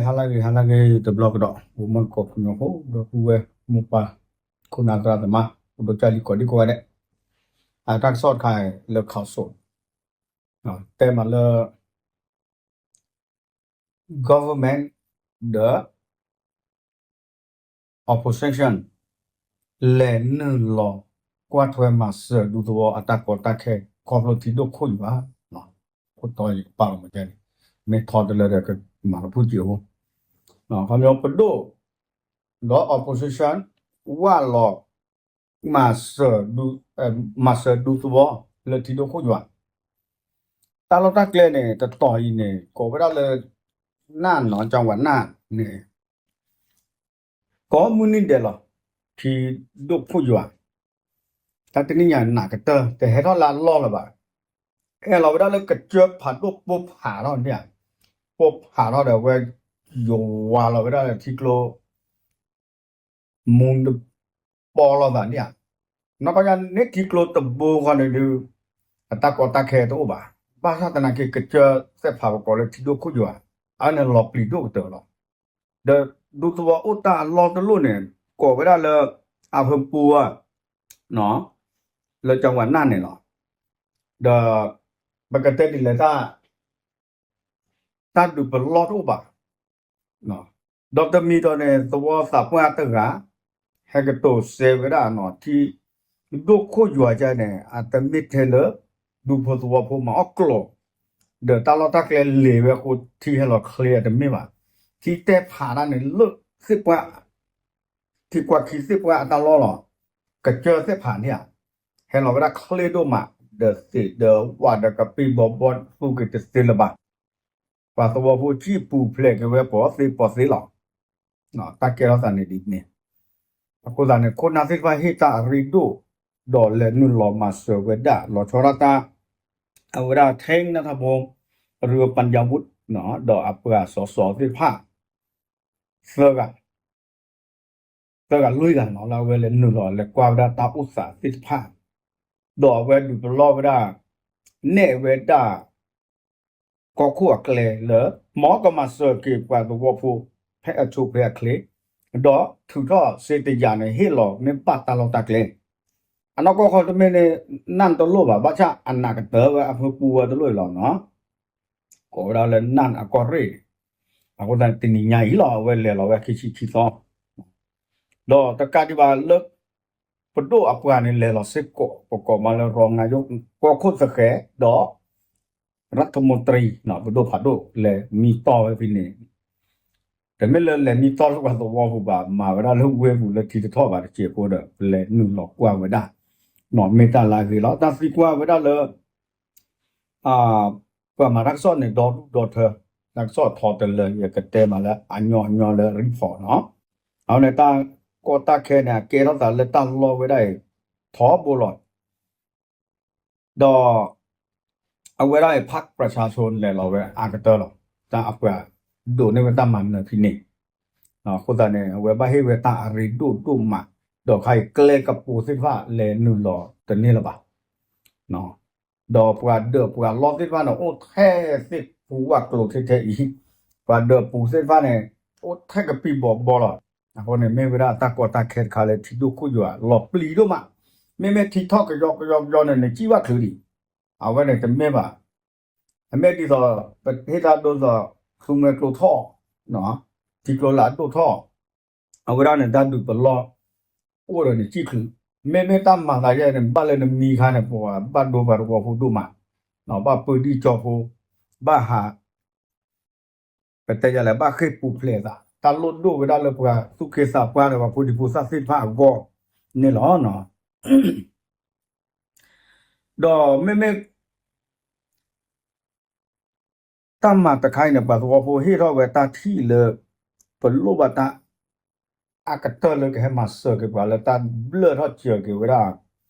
ဟါလၢအဂ့ၤ ဟါလၢအဂ့ၤ တဘျီကဒီး အိၣ်မုာ်ကီၢ်ပညီဖိ ဒီပုၢ်ဝဲၢ်မိၢ်ပၢ် ခိၣ်နၢ်သရၣ်သမါ ပဒိၣ်ကၢ်လံၤကိးဒံကိးဂၤဒဲး, အတၢ်ကစီၣ်တခါလၢ ခီၣ်စိး တဲမးလၢ government ဒီး opposition လဲၤနုာ်လီၤကွၢ်ထွဲမၤစၢၤဒူသဝီအတၢ်ကီတၢ်ခဲ ခီဖျိထံဒိၣ်ခိၣ်ယွၤ, ခိၣ်တီယကပာ်လီၤမးကဲန့ၣ် မ့ၢ်ထီတလၢဒီးကမၤလီၤဖုၣ်က့ၤအဃိ, ခီဖျိပဒိၣ် ဒီး opposition ဝၢ်လီၤ မၤစၢၤဒူသဝီလၢထံဒိၣ်ခိၣ်ယွၤ, တၢ်လီၢ်တၢ်ကျဲန့ၣ် တတီၤအံၤန့ၣ် ကိးဝဲဒၣ်လၢ နၢ်နီၤ ကၠီဝၤနၢ်န့ၣ် ကိးမုၢ်နံၤဒဲးလီၤ, ထံဒိၣ်ခိၣ်ယွၤ, တၢ်တနံၣ်ညါနးကတၢၢ် တဟဲထီၣ်လၢအလီၢ်လၢၤဘၣ်, အဲၣ်လီၤဝဲဒၣ်လၢကစၢၢ်ဖးဒိၣ်ပိၢ်ဖးထီၣ်န့ၣ်ဧါ, ပိၢ်ဖးထီၣ်ဒီးဝဲ ယဝၤလီၤဝဲဒၣ်လၢထံကျိ မူတပီလိာ်သးန့ၣ်ဧါ, နီၢ်ကီၢ်ညါန့ၣ်ထံကျိတဘိဃီန့ၣ်ဒုး အတၢ်ကီတၢ်ခဲတအိၣ်ဘၣ်, ဘၣ်ဆၣ်သနာ်က့ ကစၢၢ်သ့ၣ်ဖးပကိးလၢထံဒိၣ်ခိၣ်ယွၤ အန့ၣ်လီၤပျံၤဒိၣ်ကတၢၢ်လီၤ, ဒီးဒူသဝီအိၣ်တၢ်အလီၢ်တလီၢ်န့ၣ် ကိးဝဲဒၣ်လၢ အဖၢပူၤဧါ လၢကၠီဝၤနၢ်န့ၣ်လီၤ, ဒီး ပကတဲဒ်လဲၣ်တၢ် တၢ်ဒုးပလီၢ်တအိၣ်ဘၣ်, ဒီးတမံၤဒီးန့ၣ် သဝီသးပှၢ်တဂၤ ဟဲကတိၤစဲဝဲဒၣ်နီၤ ထံဒိၣ်ခိၣ်ယွၤကန့ၣ် အတမ့ၢ်ထဲလၢ ဒူဖိသဝီဖိမၤအီၣ်ကျိာ် ဒီးတၢ်လီၢ်တၢ်ကျဲလဲၤဝဲအဃိ ထံဟဲလီၤချ့အတမ့ၢ်ဘၣ်, ထံတဲဖးတၢ်န့ၣ်လၢသ့ၣ်ပှၢ် ထံကွၢ်ခံသ့ၣ်ပှၢ်အတၢ်လီၢ်လီၤ, ကစၢၢ်သ့ၣ်ဖးန့ၣ်ဧါ, ဟဲလီၤဝဲဒၣ်ချ့ဒိၣ်မး ဒီးသ့ၣ်ဒီးဝၣ်ဒီးကပံာ်ဘီဘီသူက့ၤတသ့လၢၤဘၣ်, ပှၤသဝီဖိစံၣ်ပူၤဖျဲးက့ၤဝဲပိာ်သ့ၣ်ပိာ်သ့လီၤ, တၢ်ကဲထီၣ်သးန့ၣ်ဒ်န့ၣ်, အဃိသတးန့ၣ် ခိၣ်နၢ်သ့ၣ်တဖၣ်ဟ့ၣ်တၢ်အရ့ဒိၣ် ဒီးလဲၤနုာ်လီၤမၤစၢၤဝဲဒၣ် လီၤဆီဒၣ်တၢ် အဝဲဒၣ် ထ့နၢ်ထၢၣ်ဖိ ရူပၢၣ်ယၤဝူး ဒီးအပှၤစီၤစီၤသ့ၣ်တဖၣ် သၢဂၤ သၢဂၤလွံၢ်ဂၤနီၤ လၢအဝဲလဲၤနုာ်လီၤလဲၤကွၢ်ဝဲဒၣ်တၢ်အိၣ်သးသ့ၣ်တဖၣ်, ဒီးအဝဲဒုးပလီၢ်ဝဲဒၣ် နဲၣ်ဝဲဒၣ် ကီၢ်ခိၣ်အကျဲလၢ မ်ကမၤစၢၤက့ၤပှၤသဝီဖိ ဖဲအဆိဖဲအချ့, ဒီးထုးထီၣ်စ့တယၤန့ၣ် ဟ့ၣ်လီၤမ့ၢ်ဘၣ်တၢ်လီၢ်တၢ်ကျဲ, အနီၢ်ကီၢ်ခီတမ့ၢ်န့ၣ် နၢ်တလိၣ်ဘၣ် ဘၣ်ဆၣ်အနးကတၢၢ်ဝဲအဖၢပူၤဝဲတလိၣ်အံၤလီၤနီၤ ကိးဝဲဒၣ်လၢနၢ်အကီၢ်ရ့ၣ်, အဃိသတးန့ၣ် တနံၤညါအံၤလီၤ အဝဲလဲၤလီၤဝဲခံဆံခံသီ, ဒီးတကးဒံးဘၣ်လၢ ပဒိၣ်အပှၤန့ၣ် လဲၤလီၤစ့ၢ်ကီး ပကိးမးလၢ ရီနါယိၣ် ကီၢ်ခိၣ်သဃဲး ဒီး ရၢၣ်ထမူတရံ ပဒိၣ်ဖးဒိၣ်လဲၤမံတီၢ်ဝဲဖဲန့ၣ်, တမ့ၢ်လၢလဲၤမံတီၢ်လၢပှၤသဝီပူၤဘၣ် မၤဝဲဒၣ်လၢဝ့ၢ်ပူၤလၢထံတထီၣ်ဘၣ်တစဲးဖိဒီး ပလဲၤနုာ်လီၤကွၢ်ဝဲဒၣ်, မ့ၢ်တၢ်လၢအဂ့ၤလီၤ တၢ်သံကွၢ်ဝဲဒၣ်လၢ ပှၤမၤတၢ်ကစီၣ်န့ၣ် ဒီဒူၣ်ဒီထၢ, တၢ်ကစီၣ်ထီတလၢ ယကတဲမးလၢအညီအညီလၢ report နီၤ, အဝဲန့ၣ်တၢ်ကီတၢ်ခဲန့ၣ် အကဲထီၣ်သးလၢတၢ်လီၢ်ဝဲဒၣ်အံၤ ထီဘိလီၤ, ဒီး အဝဲဒၣ်အံၤ ဖၣ်ပြၢၣ်ဆါဆိ လဲၤလီၤဝဲအါကတၢၢ်လီၤ, တၢ်အပှၤဒိးန့ၢ်ဝဲတၢ်မၤနၢၤဖဲန့ၣ်, အဃိသတးန့ၣ် အဝဲဘၣ်ဟ့ၣ်ဝဲတၢ်အရ့ဒိၣ်ဒိၣ်မး, ဒီးခါအံၤကျဲကပူၤသ့ၣ်တဖၣ်လဲၤနုာ်လီၤတန့ၢ်လၢၤဘၣ် ဒီးပှၤဒၢးပှၤလီသ့ၣ်တဖၣ်န့ၣ် အိၣ်ထဲသ့ၣ်ပူၤဝၣ်ကျိၤထဲထဲအံၤ, ပှၤဒၢးပူၤသ့ၣ်တဖၣ်န့ၣ် အိၣ်ထဲကပံာ်ဘီဘီလီၤ, အဃိန့ၣ် မ့ၢ်ဝဲဒၣ်တၢ်ကီတၢ်ခဲတခါလၢထံဒိၣ်ခိၣ်ယွၤ လီၤပျံၤဒိၣ်မး, မ့မ့ၢ်ထံထီၣ်ကယီကယီကယီန့ၣ် နစံၣ်ဘၣ်ချုးဒံး, အဝဲန့ၣ်တမ့ၢ်ဘၣ်, အမ့ၢ်ဒ်သိး ပဟ့ၣ်တၢ်ဒိသိး သူမွဲကျိထီၣ် ထံကျိလၢအဒိၣ်ထီၣ် အဝဲဒၣ်န့ၣ် တၢ်ဒုးပလီၢ် အိၣ်ဒီးနစံၣ်ချုး, မ့မ့ၢ်တၢ်မၤသးယဲန့ၣ် ဘၣ်လၢနမံခါန့ၣ် ပှၤဘၣ်ဒိပှၤသဝီဖိဒိၣ်မး, ဘၣ်ပၢဒံၣ်ကၠီဖိ, ဘၣ်ဟး ပတဲယလဲၣ် ဘၣ်ဃ့ၢ်ပူၤဖျဲးသး တၢ်လိၣ်ဒိၣ်ဝဲဒၣ်လၢပှၤသူၣ်က့သးပှၢ်ဒီးပှၤဖိဒံဖိသၣ်သ့ၣ်တဖၣ်အဂီၢ်န့ၣ်လီၤ. ဒီးမ့မ့ၢ် တၢ်မၤတခါအံၤန့ၣ် ပှၤသဝီဖိဟ့ၣ်ထီၣ်ဝဲတၢ်ထံၣ်လၢ ပလိၣ်ဘၣ်တၢ်အကတၢၢ်လၢကဟဲမၤစၢၤက့ၤပှၤလၢတၢ်ဘျၢထီၣ်စၢၤက့ၤဝဲဒၣ်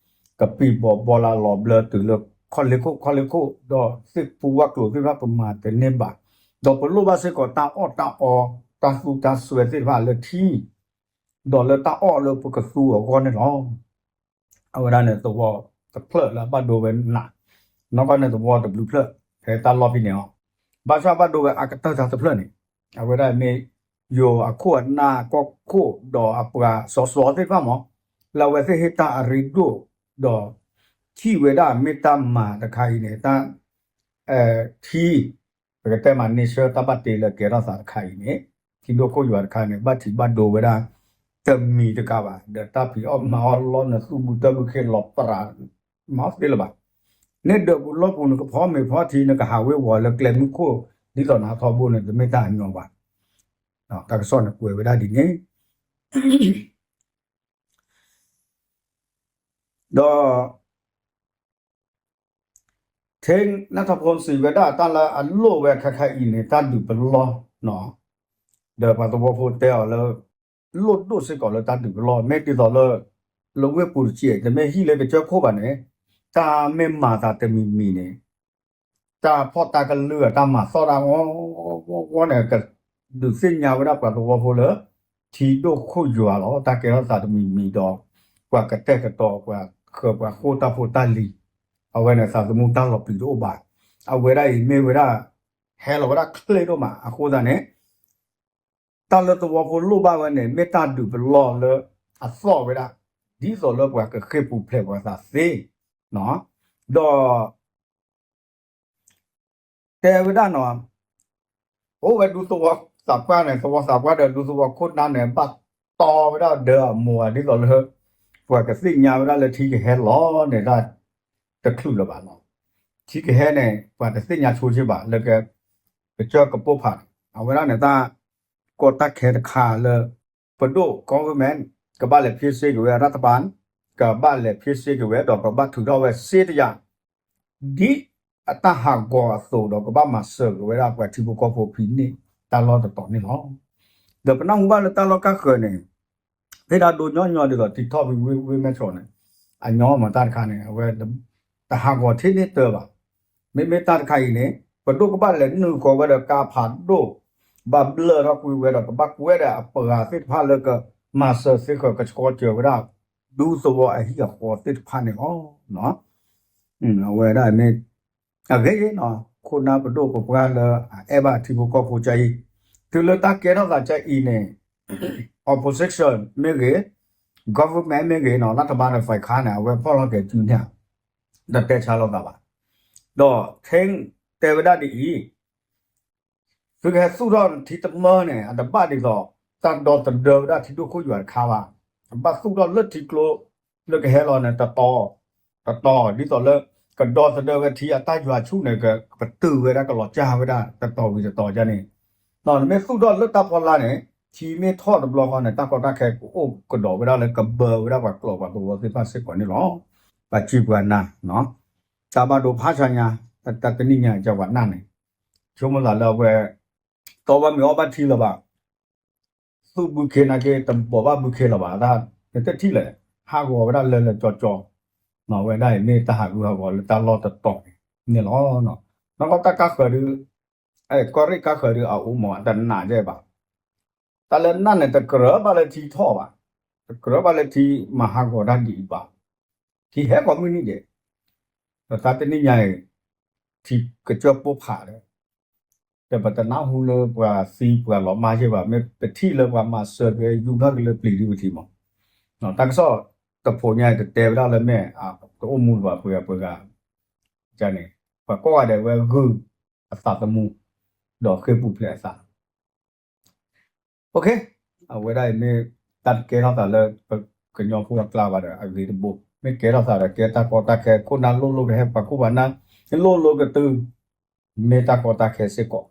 ကပံာ်ဘီဘီလၢလီၤဘျၢတုၤလၢခီၣ်လ့ၢ်ခိၣ်ခီၣ်လ့ၢ်ခိၣ် ဒီးသ့ၣ်ပူၤဝၣ်ကျိၤသ့ၣ်တဖၣ်ပမၤတန့ၢ်ဘၣ်, ဒီးပလိၣ်ဘၣ်စ့ၢ်ကီးတၢ်အီၣ်တၢ်အီ တၢ်သူတၢ်စွဲသ့ၣ်တဖၣ်လၢထံ ဒီးလၢတၢ်အီၣ်လၢပကသူအဂီၢ်န့ၣ်လီၤ. အဝဲဒၣ်န့ၣ်သဝီတဖျၢၣ်လၢအဘၣ်ဒိဝဲနး, နီၢ်ကီၢ်န့ၣ်သဝီတဘျုးဖျၢၣ် ဖဲတၢ်လီၢ်ဖဲန့ၣ်လီၤ. ဘၣ်ဆၣ်ဘၣ်ဒိဝဲအကတၢၢ်တၢ်တဖျၢၣ်န့ၣ် အဝဲဒၣ်မ့ၢ် ယိၤအခိၣ်အနၢ်ကီၢ်ခိၣ်ဒီးအပှၤစီၤစီၤသ့ၣ်တဖၣ်မး လၢအဝဲသ့ၣ်ဟ့ၣ်တၢ်အရ့ဒိၣ် ဒီး ထံၣ်ဝဲဒၣ်မ့ၢ်တၢ်မၤတခါအံၤန့ၣ် တၢ် ထံ ပကတဲမး nature တၢ်ဘၣ်တ့လၢကဲထီၣ်သးတခါအံၤန့ၣ် ထံဒိၣ်ခိၣ်ယွၤတခါန့ၣ် ဘၣ်ထံးဘၣ်ဒိဝဲဒၣ် တမံၤတကးဘၣ် ဒီးတၢ်ဖံးအီၣ်မၤအီၣ်လီၢ် နသူၣ်ဘုတၢ်ဘုခ့လီၤပြး မၤအီၣ်သ့လၢၤဘၣ်. န့ၣ်ဒၢးပူၤလီၢ်ပူၤ နကဖီမ့ၤဖီထံ နကဟးဝ့ၤဝီၤလၢကျဲမုၢ်ခိၣ် ဒ်သိးနဟးထီဘိန့ၣ် တမ့ၢ်တၢ်အညီဘၣ်. တၢ်ကစီၣ်န့ၣ်ကွဲးဝဲဒၣ်ဒ်န့ၣ် ဒီး ထံ နၢ်ထီၣ်ဖိစံးဝဲဒၣ်တၢ်လၢအလိၣ်ဝဲခဲခါအံၤန့ၣ် တၢ်ဒုးပလီၢ် ဒီးပှၤသဝီဖိတဲအီၤလၢ လိၣ်ဒိၣ်စ့ၢ်ကီးလၢတၢ်ဒုးပလီၢ် မ့ၢ်ဒ်သိးလၢ လၢဝ့ၢ်ပူၤတစဲး တမ့ၢ်ဟံၣ်လၢကစၢၢ်ခိၣ်ဘၣ်န့ၣ် တၢ်မ့ၢ်မၤသးတမံၤမံၤန့ၣ် တၢ်ဖီၣ်တၢ်ကလုၢ်အတၢ်မၤသီၣ်တၢ် ဝီဝီန့ၣ် ကဒုးသ့ၣ်ညါဝဲဒၣ်ပှၤသဝီဖိလၢ ထံဒိၣ်ခိၣ်ယွၤလီၤ တၢ်ကဲထီၣ်သးတမံၤမံၤဒီး ပှၤကတဲာ်ကတီၤ ပှၤဃၢၤပှၤဃိၣ်တၢ်ဖိတၢ်လံၤ အဝဲန့ၣ်သးသမူတၢ်လီၤပျံၤတအိၣ်ဘၣ်. အဝဲဒၣ်အံၤမ့ၢ်ဝဲဒၣ် ဟဲလီၤဝဲဒၣ်ချ့ဒိၣ်မး အဃိသတးန့ၣ် တၢ်လၢသဝီဖိလိၣ်ဘၣ်ဝဲန့ၣ် မ့ၢ်တၢ်ဒုးပလီၢ်လၢအသီၣ်ဝဲဒၣ် ဒ်သိးလၢပှၤကဃ့ၢ်ပူၤဖျဲးပှၤသးသ့ ဒီး တဲဝဲဒၣ်နီၤ အိၣ်ဝဲဒူသဝီသးပှၢ်န့ၣ် သဝီသးပှၢ်ဒီးဒူသဝီခိၣ်နၢ်န့ၣ် ဘၣ်တီဝဲဒၣ်ဒၢအမိၢ် ဒ်သိးလၢ ပှၤကသ့ၣ်ညါဝဲဒၣ်လၢထံကဟဲလီၤန့ၣ် တချုးလၢၤဘၣ်နီၤ. ထံကဟဲန့ၣ် ပှၤတသ့ၣ်ညါဆိကမိၣ်ဘၣ်လၢ ကစၢၢ်ကပိၢ်ဖး အဝဲဒၣ်န့ၣ် တၢ်ကီတၢ်ခဲတခါလၢ ပဒိၣ် government ကဘၣ်လဲၤဖ့စ့က့ၤဝဲ ရၢ်တဘၣ် ကဘၣ်လဲၤဖ့စ့က့ၤဝဲ ဒီးကဘၣ်ထုးထီၣ်ဝဲစ့တယၤ ဒ်အတၢ်ဟးဂီၤအသိးဒီး ကဘၣ်မၤစၢၤက့ၤဝဲဒၣ်ပှၤထံဖိကီၢ်ဖိဖံးန့ၢ် တၢ်လီၢ်တတီၤန့ၣ်လီၤ. ဒီးပနၢ်ဟူဘၣ်လၢတၢ်လီၢ်ကါဃၢၤန့ၣ် ဖဲဒၣ်ဒိညီညီဒ်သိး ထံထီၣ်ဖဲဝ့ၢ်မဲၢ်ဆီးန့ၣ် အညီမၤတၢ်တခါန့ၣ် အဝဲ တဟးဂီၤထဲန့ၣ်တၢ်ဘၣ်. မ့မ့ၢ်တၢ်တခါအံၤန့ၣ် ပဒိၣ်ကဘၣ်လဲၤနုာ်ဃီၤဝဲဒီးကါဖးဒိၣ် ဘၣ်ဘျၢၣ်ထီၣ်ကွံာ်ဝဲဒီး ကဘၣ်ကွဲးဒီးအပှၤသ့ၣ်တဖၣ်လၢကမၤစၢၤသ့ဃၢၤ ကဆှီစၢၤဝဲဒၣ် ဒူသဝီအဟံၣ်အဃီသ့ၣ်တဖၣ်န့ၣ်လီၤ. အဝဲဒၣ်မ့ၢ် အဂ့ၢ်နီၤ ခိၣ်နၢ်ပဒိၣ်ပပှၢ်လၢအအဲၣ်ဘၣ်ထံဖိကီၢ်ဖိကအံၤ တုၤလၢတၢ်ကဲထီၣ်သးကအံၤန့ၣ် opposition မ့ၢ်ဂ့ၤ government မ့ၢ်ဂ့ၤနီၤ လၢတဘၣ်ဒီး ဖဲခါန့ၣ် အဝဲဖီၣ်လီၤက့ၤစုန့ၣ် တတဲဆါလိာ်သးဘၣ်. ဒီး ထဲ တဲဝဲဒၣ်ဒ်အံၤ သုကဟဲသူၣ်ထီၣ်ထံတမၢန့ၣ် အတဘၣ်ဒ်သိး တၢ်ဒီသဒၢဝဲဒၣ်ထံဒိၣ်ခိၣ်ယွၤတခါဘၣ်. အဘၣ်သူၣ်ထီၣ်လၢထံကျိ လၢကဟဲလီၤန့ၣ် တတီၤ တတီၤ ဒ်သိးလၢ ကဒီသဒၢဝဲထံအတၢ်ယွၤဆူၣ်န့ၣ် ကပတုာ်ဝဲဒၣ်ကလီၤစၢ်ဝဲဒၣ် တတီၤဝံၤတတီၤဒ်န့ၣ် ဒီးနမ့ၢ်သူၣ်ထီၣ်လၢတၢ်ဖီလာ်န့ၣ် ထံမ့ၢ်ထီၣ်တဘျီဃီန့ၣ် တၢ်ကီတၢ်ခဲကအိၣ်ကဒီးဝဲဒၣ်လၢကဘၢဝဲဒၣ်ပှၤကျိာ်ပှၤကဝီၤသ့ၣ်တဖၣ်စ့ၢ်ကီးန့ၣ်လီၤ. ပှၤစံးပှၤနာ် တၢ်ဘၣ်ဒိဖးဆါညါ တၢ်တနံၣ်ညါကပှၤနာ်န့ၣ် ဆိကမိၣ်သးလၢအဝဲ တီဘၣ်မ့ၤအီၣ်ဘၣ်ထံလၢၤဘၣ် သူၣ်ဘုခ့နာ်က့ တဘီၣ်ဘၣ်ဘုခ့လၢၤဘၣ် တၢ်နတထံၣ်လဲၣ် ဟးဂီၤဝဲဒၣ်လၢလၢကၠီကၠီ ဝဲဒၣ်အံၤမ့ၢ်တၢ်ဟးဂူာ်ဟးဂီၤလၢတၢ်လီၢ်တတီၤန့ၣ်လီၤ. နီၢ်ကီၢ်တၢ်ကါဃၢၤဒု ကီၢ်ရ့ၣ်ကါဃၢၤဒု အအိၣ်မး တနာ်ဒဲးဘၣ် တၢ်လၢနာ်န့ၣ် တကြၢးဘၣ်လၢထံထီၣ်ဘၣ်, တကြၢးဘၣ်လၢထံမၤဟးဂီၤတၢ်ဒ်အံၤဘၣ်, ထံဟဲကိးမုၢ်နံၤဒဲး, ဒီးတၢ်တနံၣ်ညါအံၤ ထံကစၢၢ်ပိၢ်ဖးဒီး ဒီးပတနၢ်ဟူလၢပှၤသံပှၤလီၤမၢ်ယဲၢ်ဘၣ်, မ့ၢ်ပထံၣ်လၢပှၤမၤစၢၤက့ၤယူၢ်ထီၣ်က့ၤလၢပျံၤဒံးပထံၣ်မး, တၢ်ကစီၣ်တဖိညါအံၤ တတဲဝဲဒၣ်လၢမ့ၢ် တအိၣ်မူလၢၤဘၣ် ပှၤပှၤဂၤန့ၣ် ပှၤကိးဂၤဒဲးဝဲဂုာ်အသးသမူ ဒီးဃ့ၢ်ပူၤဖျဲးအသး အဝဲဒၣ်အံၤမ့ၢ်တၢ်တကဲထီၣ်သးလၢပကညီဖိအကျါဘၣ်ဒီး အဂ့ၤတဘိ, မ့ၢ်ကဲထီၣ်သးဒီး ကဲတၢ်ကီတၢ်ခဲ ခိၣ်နၢ်လိၣ်လိၣ်ကဟဲပှၤခိၣ်ပှၤနၢ် လိၣ်လိၣ်ကတုၤ မ့ၢ်တၢ်ကီတၢ်ခဲစ့ၢ်ကီး,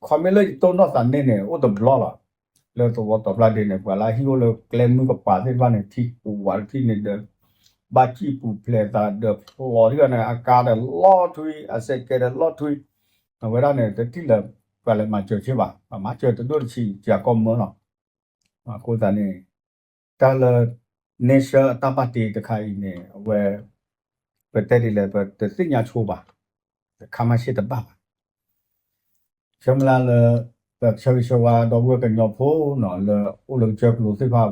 ခီမ့ၢ်လၢယတိၢ်နီၣ်သးန့ၣ်န့ၣ် အိၣ်တဘျီလီၤ, လၢသဝီတီၤဖျါဒ့န့ၣ် ပှၤလၢဟံၣ်အိၣ်လၢကျဲမုၢ်ကပၤသ့ၣ်တဖၣ်န့ၣ် ထံပူၤဝးတထံၣ်န့ၣ်ဒီး ဘၣ်စံၣ်ပူၤဖျဲးသးဒီးဖျိးထံၣ်န့ၣ် အကါဒီးလီၤထွံ အစဲးကဲဒီးလီၤထွံ အဝဲဒၣ်န့ၣ် တထံၣ်လၢၤ ပှၤလဲၤမၤစၢၤဆ့ဘၣ်, ပှၤမၤစၢၤတဒိၣ်တဆံး ကၢ်ကီၢ်မၢလီၤ. အဃိသတးန့ၣ် တၢ်လၢ nature အတၢ်ဘၣ်တ့တခါအံၤန့ၣ် အဝဲ ပတဲဒ်လဲၣ် ပတသ့ၣ်ညါဆိဘၣ်, တခါမၤဆ့ၣ်တဘၣ်ဘၣ် ဆၢမုၢ်လၢ်လၢ ပဆၢဂ့ၤဆၢဝါဒီပုၢ်ဝဲၢ်ကညီဖိနီၤ လၢအိၣ်လၢကစၢၢ်ကျိၤသ့ၣ်တဖၣ်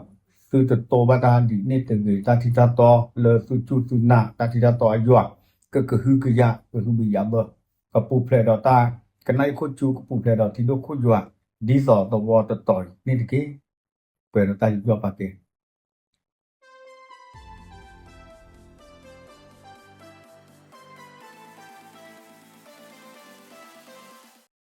သုတတိဘၣ်တၢ်ဒ်န့ၣ်တဂ့ၤ, တၢ်ထံတၢ်တီလၢသုစူၢ်သုနာ် တၢ်ထံတၢ်တီအယွၤ ကကဟုကယာ် ကဟုကယာ်ဘၢ ကပူၤဖျဲးဒီးတၢ် ကနၣ်အံၤခိၣ်ကၠူ ကပူၤဖျဲးဒီးထံဒိၣ်ခိၣ်ယွၤ ဒ်သိးသဝီတတီၤအံၤန့ၣ်တက့ၢ်. ပှဲၤဒီးတၢ်ယူးယီၣ်ပာ်ကဲန့ၣ်